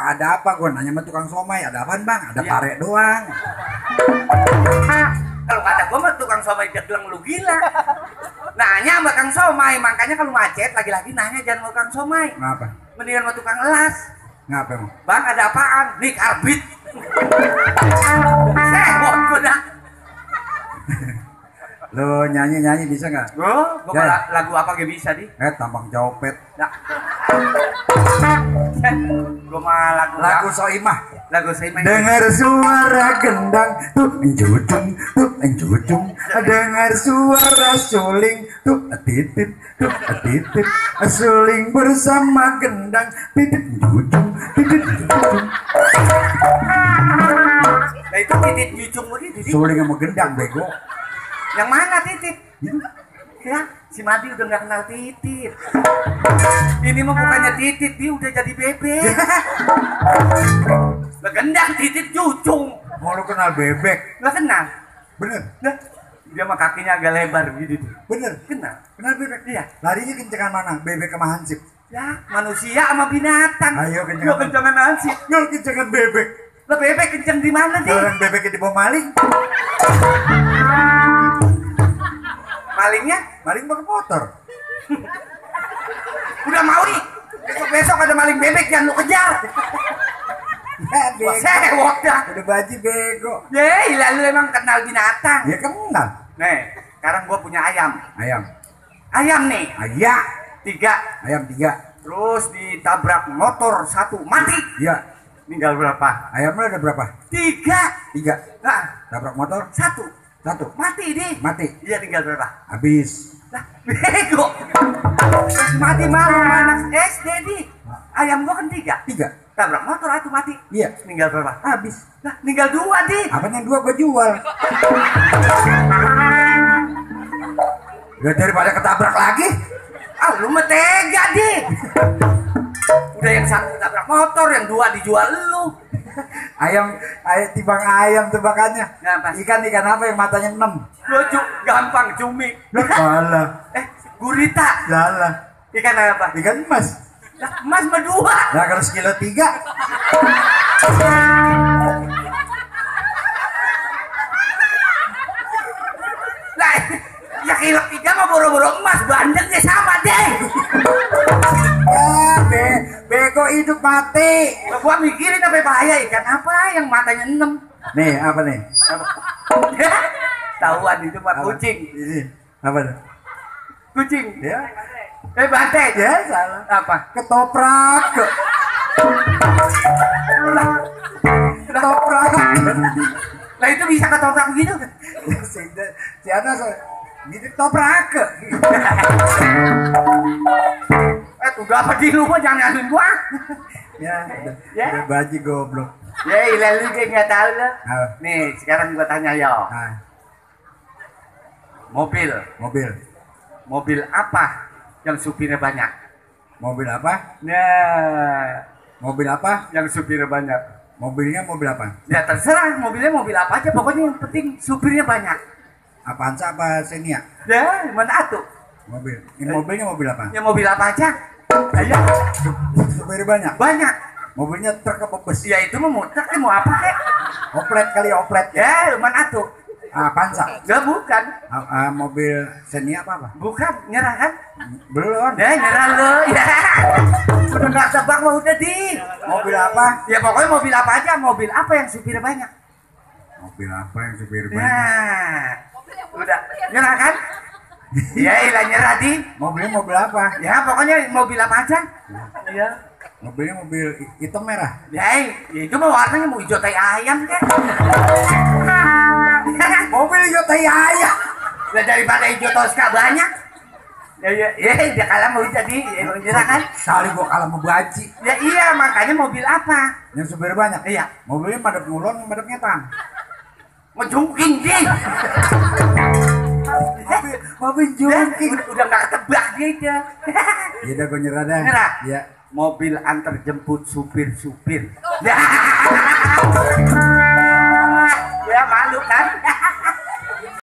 Ada apa? Gue nanya sama tukang somai. Ada apaan bang? Ada pare doang. Kalau kata gue mah tukang somai dia bilang lu gila. Nanya sama tukang somai, makanya kalau macet lagi-lagi nanya jangan sama tukang somai. Ngapa? Mendingan sama tukang elas. Ngapa emang? Bang ada apaan? Nih karbit. Sewot gue dah. Lo nyanyi bisa nggak? Gue lagu apa gak bisa di? Tampang copet. Nah. Gue mah lagu Soimah. Lagu Soimah. Dengar suara gendang tuh enjudung. Dengar suara suling tuh titit. Suling bersama gendang titit enjudung. Nah itu titit jujung begitu. Suling sama gendang bego. Yang mana titit? Ya, si Madi udah gak kenal titit. Ini mah bukannya titit, dia udah jadi bebek. Legendang titit jujung. Mau lu kenal bebek? Gak kenal? Bener? Nah, dia mah kakinya agak lebar gitu. Bener? Kenal? Kenal bebek? Iya. Larinya kencengan mana? Bebek sama hansip? Ya, manusia sama binatang. Ayo kencengan. Kencengan hansip. Yo kencengan bebek. Lah bebek kenceng di mana sih? Orang bebeknya dibawa maling. Malingnya? Maling pakai motor. Udah mau nih. Besok ada maling bebek yang lu kejar. Bego. Sewot dah. Udah baji bego. Yeay, lu emang kenal binatang. Ya kenal. Nih, sekarang gua punya ayam. Ayam nih. Ayam 3. Ayam 3. Terus ditabrak motor 1 mati. Iya. Tinggal berapa? Ayamnya ada berapa? 3. Nah, Tabrak motor? 1 mati deh. Mati. Iya, tinggal berapa? Habis. Lah, bego. Mati malu anak SD di. Ayam gua kan 3. Tabrak motor 1 mati. Iya. Tinggal berapa? Habis. Lah, tinggal 2 di. Apaan yang 2 gua jual? Udah daripada ketabrak lagi. Lu mah tega di. Udah yang 1 tabrak motor, yang 2 dijual lu. Ayam timbang ayam tebakannya. Ngapa? Ikan apa yang matanya 6? Lucu, gampang cumi. Salah. Gurita. Salah. Ikan apa? Ikan emas. Lah, emas mah 2. Nah kalau sekilo 3. Lah, ya kilo 3 mah boro-boro emas, bandengnya sama deh. Ya, bego hidup mati. Gua mikirin apa bahaya ikan apa yang matanya 6. Nih, apa nih? Tahuan itu mah kucing. Ini apa nih? Kucing. Ya. Banteng. Ya, salah. Apa? Ketoprak. Ketoprak. Lah itu bisa ketoprak begitu. Si Ana gitu ketoprak. Udah apa di rumah jangan ngaduin gua. Udah baji goblok. Ya ilah lu kayak nggak tahu lah. Nih sekarang gua tanya yo. Mobil apa yang supirnya banyak? Mobil apa? Nah, mobil apa? Yang supirnya banyak. Mobilnya mobil apa? Ya terserah mobilnya mobil apa aja, pokoknya yang penting supirnya banyak. Avanza apa Xenia? Ya, mana tuh? Mobil. Ini mobilnya mobil apa? Ya mobil apa aja? Ayo. Supirnya banyak. Banyak. Mobilnya truk apa bus? Ya itu mau truk mau apa kek? Oplet kali oplet. Ya, mana tuh? Avanza. Enggak bukan. Mobil Xenia apa? Bukan, nyerah kan? Belum. Ya, nyerah lo. Ya. Udah nggak tebak mah udah di. Mobil apa? Ya pokoknya mobil apa aja, mobil apa yang supirnya banyak? Mobil apa yang supir banyak? Nah, udah nyerah kan? Ya ilah nyerah di. Mobilnya mobil apa? Ya pokoknya mobil apa aja. Iya. Mobilnya mobil hitam merah. Ya itu mah warnanya mau hijau tai ayam kan? Mobil hijau tai ayam. Lah daripada hijau Tosca banyak. Ya dia kalah mau jadi nyerah kan? Kali gua kalah mau baji. Ya iya makanya mobil apa? Yang supir banyak. Iya. Mobilnya madep ngulon, madep ngetan. Menjungking di. Mobil jungking. Udah nggak ketebak gitu. Ya udah gua nyerah dah. Nyerah. Ya. Mobil antar jemput supir-supir. Ya malu kan?